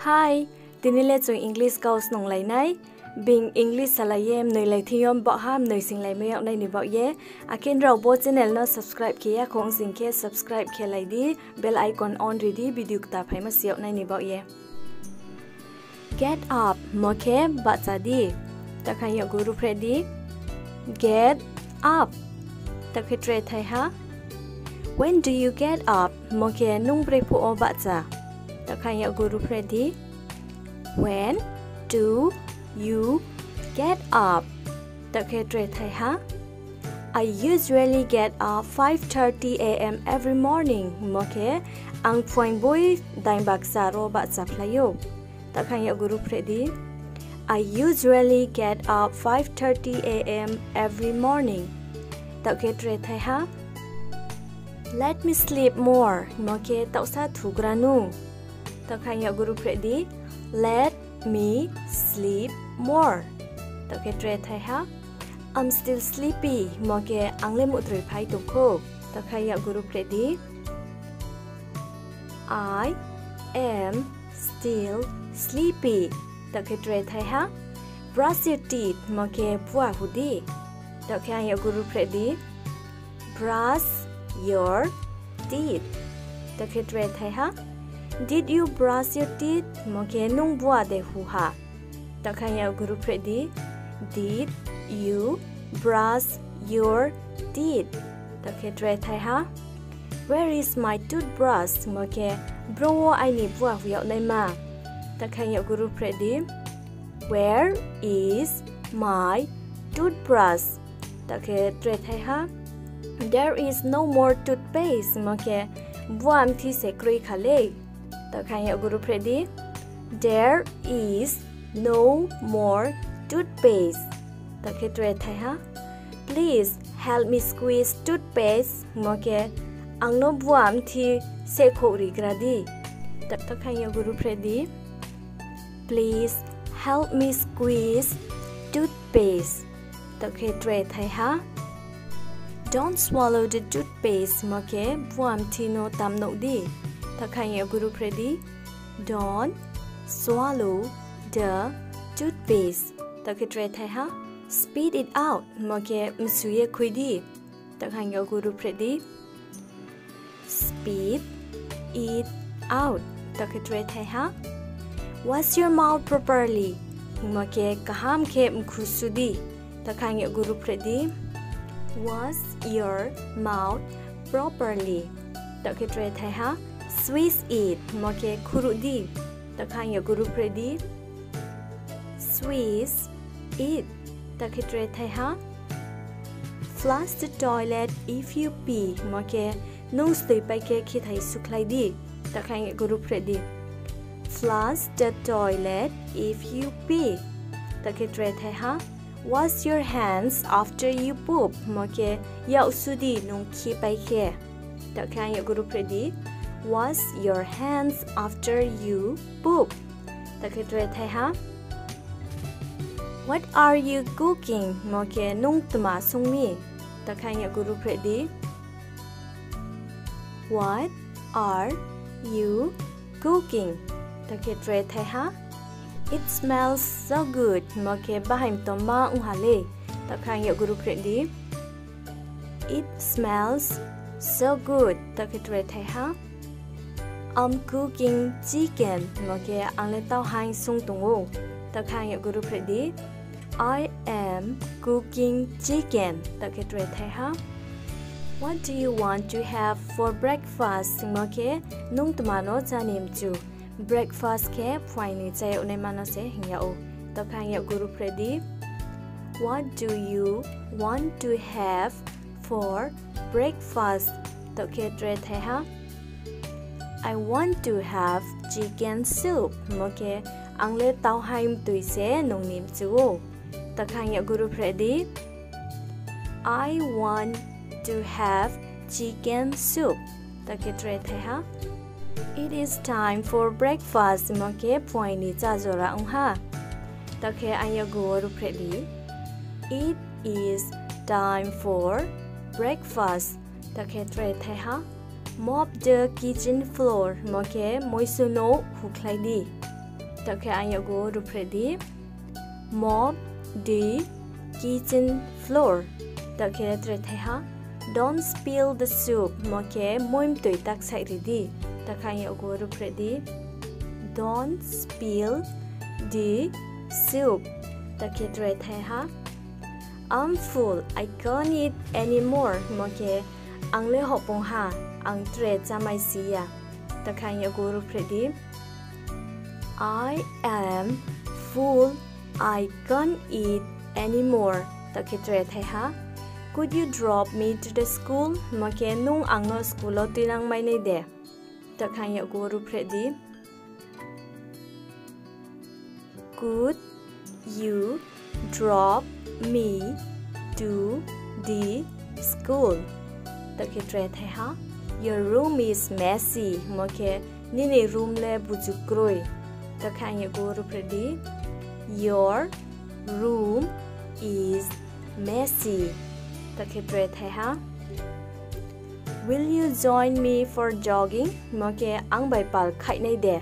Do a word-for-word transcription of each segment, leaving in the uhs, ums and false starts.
Hi, tini le chung English kau snunglai nai. Being English salai ye mnoilai thing yo baoh ha, mnoi singlai mai yag nai ni baoh ye. Akhe nrao bo channel no subscribe khe ya khong sing khe subscribe khe lai di, bell icon on ri di, video kta phaimo si yag nai ni baoh ye. Get up hingmo khe bahcha di. Takha yakgu ruhphreh di. Get up. Takhe tre thaiha. When do you get up hingmo khe nung brephuh wo bahcha? Takha yakgu ruhphreh di. When do you get up? Takhe tre thaiha. I usually get up five thirty a m every morning hingmo khe, ang phuaing boi daing bakcha ro bahchaphlai ou. Takha yakgu ruhphreh di. I usually get up five thirty a m every morning. Takhe tre thaiha. Let me sleep more hingmo khe taohsa thugra nu. Takha yakgu ruhphreh di. Let me sleep more. Takhe tre thaiha. I'm still sleepy hingmo khe ang le muhtroi phai tong khou. Takha yakgu ruhphreh di. I am still sleepy. Takhe tre thaiha. Brush your teeth hingmo khe bua hu di. Takhe ang yakgu ruhphreh di. Brush your teeth. Takhe tre thaiha. Did you brush your teeth hingmo khe nung bua de hu ha? Takha yakgu ruhphreh di. Did you brush your teeth? Takhe tre thaiha. Where is my toothbrush hingmo khe bro wo aini bua hu yag naima? Takha yakgu ruhphreh di. Where is my toothbrush? Takhe tre thaiha. There is no more toothpaste hingmo khe bua mthi se kroi kha lei. Takha yakgu ruhphreh di. There is no more toothpaste. Takhe tre thaiha. Please help me squeeze toothpaste hingmo khe ang no bua mthi sehkhouh rigra di. Takha yakgu ruhphreh di. Please help me squeeze toothpaste. Takhe tre thaiha. Don't swallow the toothpaste hingmo khe bua mthi no tamnouh di. Takha yakgu ruhphreh di. Don't swallow the toothpaste. Takhe tre thaiha. Spit it out hingmo khe msu ye khui di. Takha yakgu ruhphreh di. Spit it out. Takhe tre thaiha. Wash your mouth properly hingmo khe kaham khe mkhu su di. Takha yakgu ruhphreh di. Wash your mouth properly. Takhe tre thaiha. Swish it hingmo khe khuruh di. Takha yakgu ruhphreh di. Swish it. Takhe tre thaiha. Flush the toilet if you pee hingmo khe nung stoipai khe khethai sukhlai di. Takha yakgu ruhphreh di. Flush the toilet if you pee. Takhe tre thaiha. Wash your hands after you poop hingmo khe yak su di nung khipai khe. Takhe ang yakgu ruhphreh di. Wash your hands after you poop. Takhe tre thaiha. What are you cooking hingmo khe nung tma sung mi? Takhe ang yakgu ruhphreh di. What are you cooking? Takhe tre thaiha. It smells so good hingmo khe bahai mtomma ong ha lei. Takhe ang yakgu ruhphreh di. It smells so good. Takhe tre thaiha. I'm cooking chicken hingmo khe ang le tauhaing sung tong ou. Takhe ang yakgu ruhphreh di. I am cooking chicken. Takhe tre thaiha. What do you want to have for breakfast hingmo khe nung tma no chá ni mchu? Breakfast khe phuaing ni chá yag naima no se hing yag ou. Takhe ang yakgu ruhphreh di. What do you want to have for breakfast? Takhe tre thaiha. I want to have chicken soup hingmo khe ang le tauhaing mtoi se nung ni mchu ou. Takhe ang yakgu ruhphreh di. I want to have chicken soup. Takhe tre thaiha. It is time for breakfast hingmo khe phuaing ni chá jora ong ha. Takhe ang yakgu wo ruhphreh di. It is time for breakfast. Takhe tre thaiha. Mop the kitchen floor hingmo khe moisu nouh hukhlai di. Taoh khe ang yakgu ruhphreh di, mop the kitchen floor. Taoh khe tre thaiha, don't spill the soup, hingmo khe moimtoi ta ksaih ri di. Taoh khe ang yakgu ruhphreh di, don't spill the soup. Taoh khe tre thaiha, I'm full, I can't eat anymore, hingmo khe ang le hohpung ha, ang tre chámai si ya. Taoh khe ang yakgu ruhphreh di, I am full, I can't eat anymore. Taoh khe tre thaiha, could you drop me to the school, hingmo khe nung ang no school wo tuinang mai nai de. Taoh khe ang yakgu ruhphreh di, could you drop me to the school? Taoh khe tre thaiha, your room is messy, hingmo khe nini room le buju kroi. Taoh khe ang yakgu ruhphreh di, your room is messy. Taoh khe tre thaiha, will you join me for jogging, hingmo khe ang bai pal khaih nai de.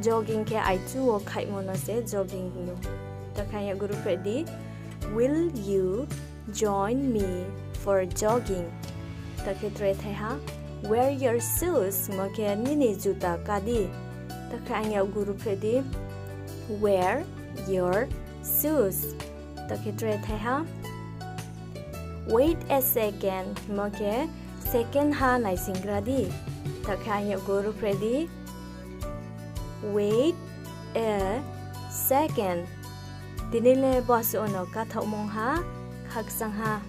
Jogging khe aichu wo khaihmo no se jogging hing ou. Taoh khe ang yakgu ruhphreh di, will you join me for jogging? Taoh khe tre thaiha, wear your shoes, hingmo khe nini juta ká di. Taoh khe ang yakgu ruhphreh di, wear your shoes. Taoh khe tre thaiha, wait a second, hingmo khe second ha naisinggra di. Taoh khe ang yakgu ruhphreh di, wait a second. Tini le bo asuh no káthaoh mung ha, khakchang ha.